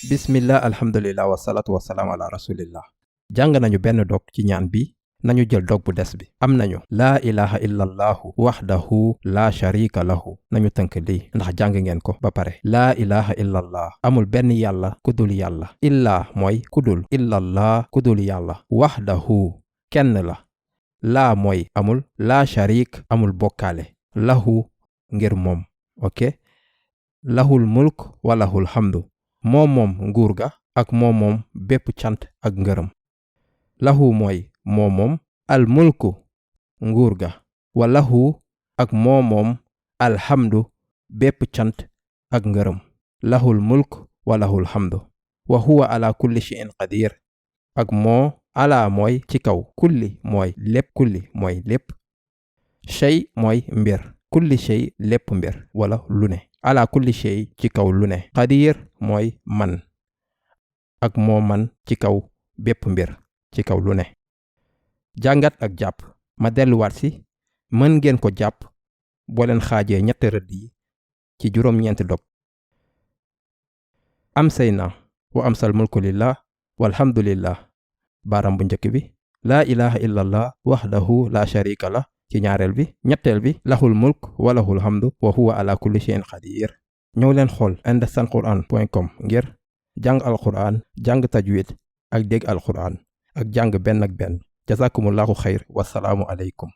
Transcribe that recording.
bismillah alhamdulillah wasalaatu wasalaam ala rasulillah. jàng nañu benn dog ci ñaan bi, nañu jël dog bu des bi. am nañu laa ilaha illallahu waxdahu laa sharika lahu. nañu tënk lii ndax jàng ngeen ko ba pare. laa ilaha illallah, amul benn yàlla ku dul yàlla. illaa mooy ku dul, illallah ku dul yàlla. waxdahu kenn la. laa mooy amul, laa sharik amul bokkaale. lahu ngir moom. ok, lahul mulk wa lahul hamdu. moom nguur ga ak moom bépp cant ak ngërëm. lahu mooy moom al mulku nguur ga, wa lahu ak moom alhamdu bépp cant ak ngërëm. lahul mulk wa lahul hamdu wa huwa ala kulli shay'in qadir. ak moo ala mooy ci kaw, kulli mooy lépp, kulli mooy lépp, shay mooy mbir, kulli shay lépp mbir wala lu ne. ala kulli shay ci kaw lu ne. qadir mooy man, ak moo man ci kaw bépp mbir, ci kaw lu ne. jàngat ak jàpp. ma delluwaat si, mën ngeen ko jàpp boo leen xaajee ñetti rëdd yi ci juróom-ñeenti dog. am say na wa amsal mulku lillah walhamdulillah baaram bu njëkk bi. laa ilaha illallah waxdahu la sharika la ci ñaareel bi. ñetteel bi lahul mulk wa lahul hamdu wa huwa ala kulli shay'in qadir. ñëw leen xool understandquran.com ngir jàng alquran, jàng tajwid ak dégg alquran ak jàng benn ak benn. jazakumullahu xayr wasalaamu aleykum.